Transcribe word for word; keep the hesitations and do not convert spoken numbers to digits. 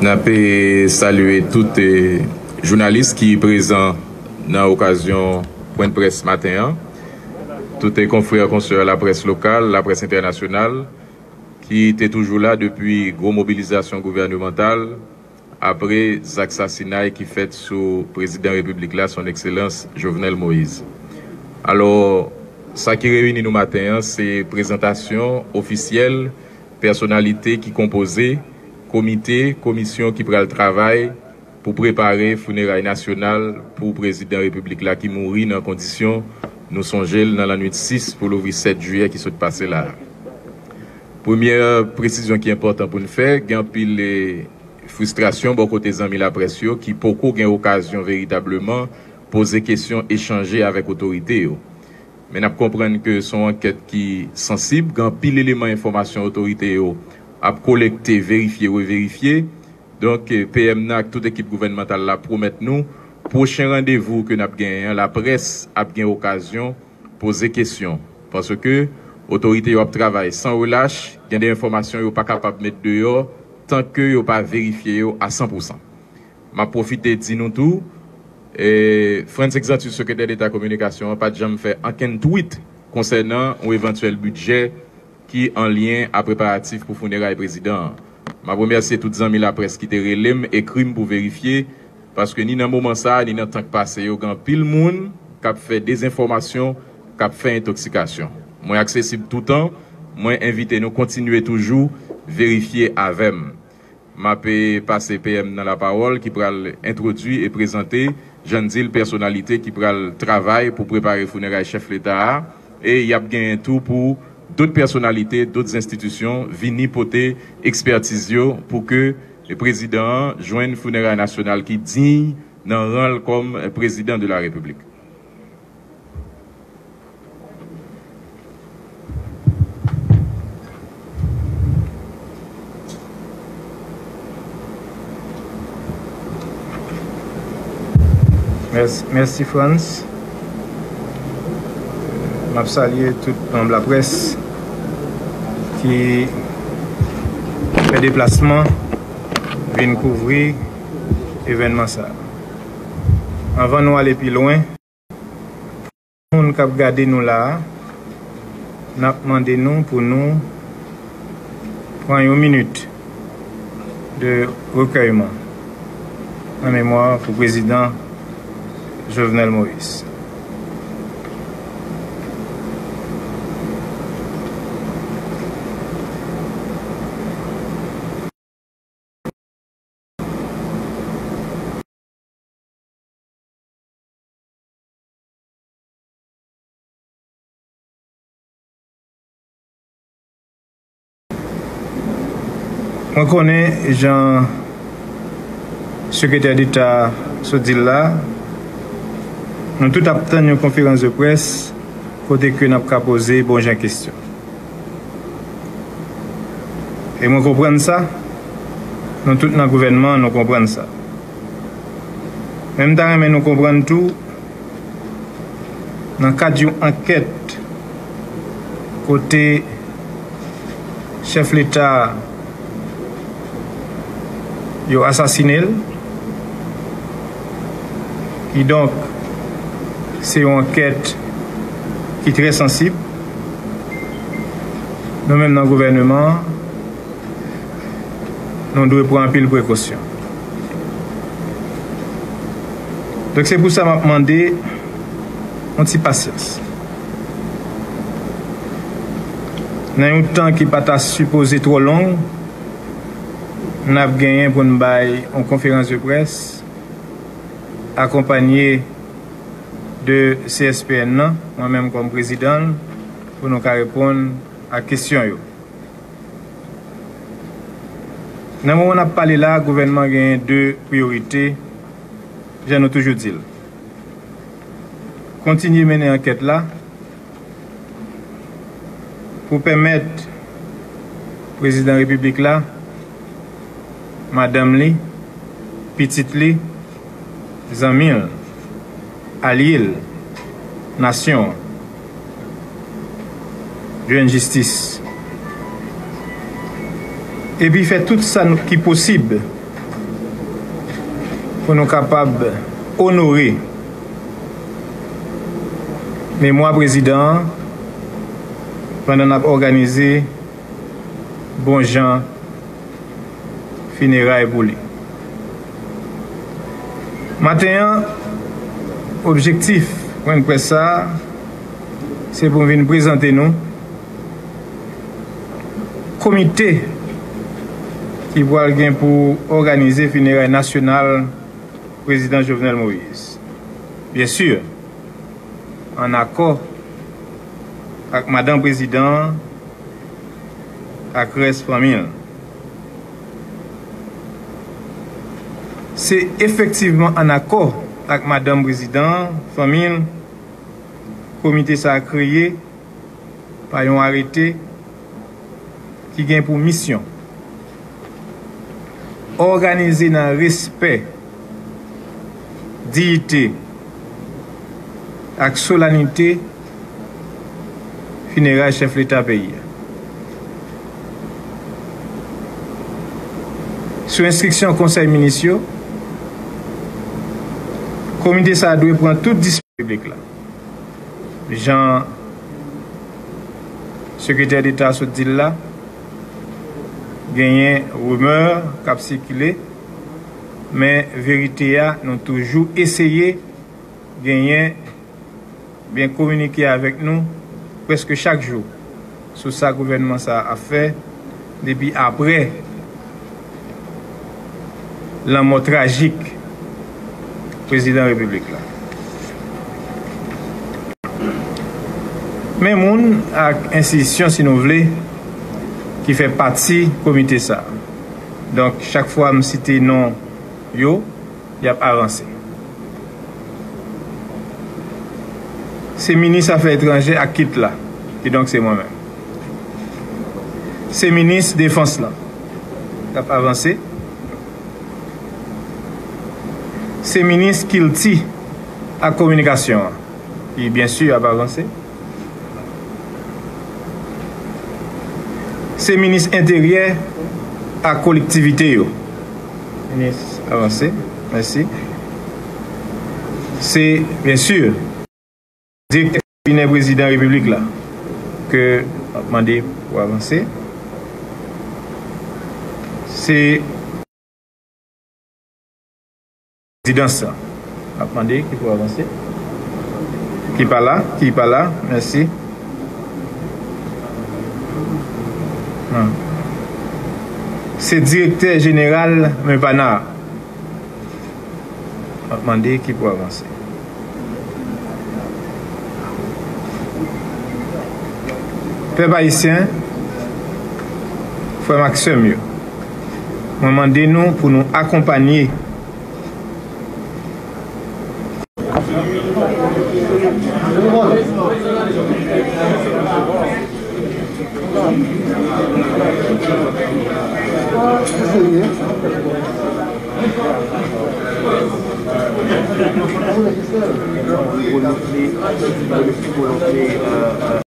N ap, eh, salye tout, eh, jounalis ki prezan nan okazyon pwen de près maten an. Tout, eh, konfrè, konsè laprès lokal, laprès entènasyonal, ki te toujou la depi gwo mobilizasyon gouvènemantal apre zak sasinay ki fèt sou prezidan repiblik la, Son Ekselans Jovenel Moïse. Alò, sa ki reyini nou maten an, se prezantasyon ofisyèl pèsonalite ki konpoze komite, komisyon ki pral travay pou prepare fineray nasyonal pou prezidan repiblik la ki mouri nan kondisyon nou sonje l nan lannwit sis pou louvri sèt jiyè ki sot pase la a. Premyè presizyon ki enpòtan pou n fè, gen anpil, eh, fristrasyon bò kote zanmi laprès yo ki poko gen okazyon veritableman poze kesyon, echanje avèk otorite yo. Men n ap konprann ke se yon ankèt ki sansib, gen anpil eleman enfòmasyon otorite yo ap kolekte, verifye, reverifye. Donk, eh, P M nan ak tout ekip gouvènmantal la pwomèt nou, pwochen randevou ke n ap genyen an, laprès ap gen okazyon poze kesyon. Paske otorite yo ap travay san relach, gen de enfòmasyon yo pa kapab met deyò tan ke yo pa verifye yo a san pou san. M ap pwofite di nou tou, eh, Frantz Exantus, sekretè deta kominikasyon an, pa t janm fè ankenn tweet konsènan yon evantyèl bidjè ki an lyen a preparatif pou fineray prezidan an. M ap remèsye tout zanmi laprès ki te rele m, ekri m pou verifye, paske ni nan moman sa a, ni nan tan k pase yo, gen anpil moun k ap fè dezenfòmasyon, k ap fè entoksikasyon. Mwen aksesib toutan, mwen envite nou kontinye toujou verifye avè m. M ap, eh, pase P M nan lapawòl ki pral entwodui e prezante, jan n di l, pèsonalite ki pral travay pou prepare fineray chèf leta a. E y ap genyen tou pou dòt pèsonalite, dòt enstitisyon vini pote ekspètiz yo pou ke prezidan an jwenn fineray nasyonal ki diy nan ran l kòm prezidan de la repiblik. Mèsi, mèsi Frantz. M ap salye tout manm laprès ki fè deplasman vin kouvri evènman sa a. Anvan nou ale pi lwen, moun k ap gade nou la a, n ap mande nou pou nou pran yon minit de rekèyman an memwa pou prezidan Jovenel Moïse. Mwen konnen, jan sekretè deta sot di l la, nou tout ap tann yon konferans de près kote ke n ap ka poze bon jan kesyon. E mwen konprann sa, nou tout nan gouvènman an, nou konprann sa. Men m ta renmen nou konprann tou, nan kad yon ankèt kote chèf leta a, yo asasinen l. Kidonk, se yon ankèt ki trè sansib. Nou menm nan gouvèneman an, nou dwe pran anpil prekosyon. Donk, se pou sa m ap mande yon ti pasyans. Nan yon tan ki pa ta sipoze twò long, n ap genyen pou n bay yon konferans de près akonpanye de C S P N nan, mwen menm kòm prezidan l, pou nou ka reponn a kesyon yo. Nan moman n ap pale la, gouvènman genyen de priyorite, jan nou toujou di l. Kontinye mennen ankèt la pou pèmèt prezidan repiblik la, madanm li, pitit li, zanmi l, alye l, nasyon an, jwenn jistis. epi fè tout sa nou, ki posib pou nou kapab onore memwa prezidan an pandan n ap òganize bon jan fineray pou li. Maten an, objektif pwen près sa a, se pou m vin prezante nou komite ki pral gen pou òganize fineray nasyonal prezidan Jovenel Moïse. Byen si, an akò ak madanm prezidan an ak rès fanmi l. Se efektivman an akò ak madanm prezidan an, fanmi l, komite sa a kreye pa yon arete ki gen pou misyon òganize nan respè, diyite ak solanite fineray chèf leta peyi a. Sou enstriksyon konsèy minis yo, komite sa a dwe pran tout dis piblik la. Jan sekretè deta sot di l la, genyen rimè k ap sikile, men verite a, nou toujou eseye genyen byen kominike avèk nou prèske chak jou sou sa gouvènman sa a ap fè depi apre lanmò trajik prezidan repiblik la. Men moun ak enstitisyon, si nou vle, ki fè pati komite sa a. Donk, chak fwa m site non yo, y ap avanse. Se minis afè etranjè ak kit la, kidonk se mwen menm. Se minis defans lan k ap avanse. Se minis kilti ak kominikasyon an, ki byen si ap avanse. Se minis enteryè ak kolektivite yo. Minis avanse, mèsi. Se, byen si, direktè kabinè prezidan repiblik la ke m ap mande pou avanse. Se prezidans la. M ap mande ki pou avanse. Ki pa la, ki pa la, mèsi. Non. Se direktè jeneral MEPANA. M ap mande ki pou avanse. Pèp ayisyen, frè m ak sè m yo, mwen mande nou pou nou akonpanye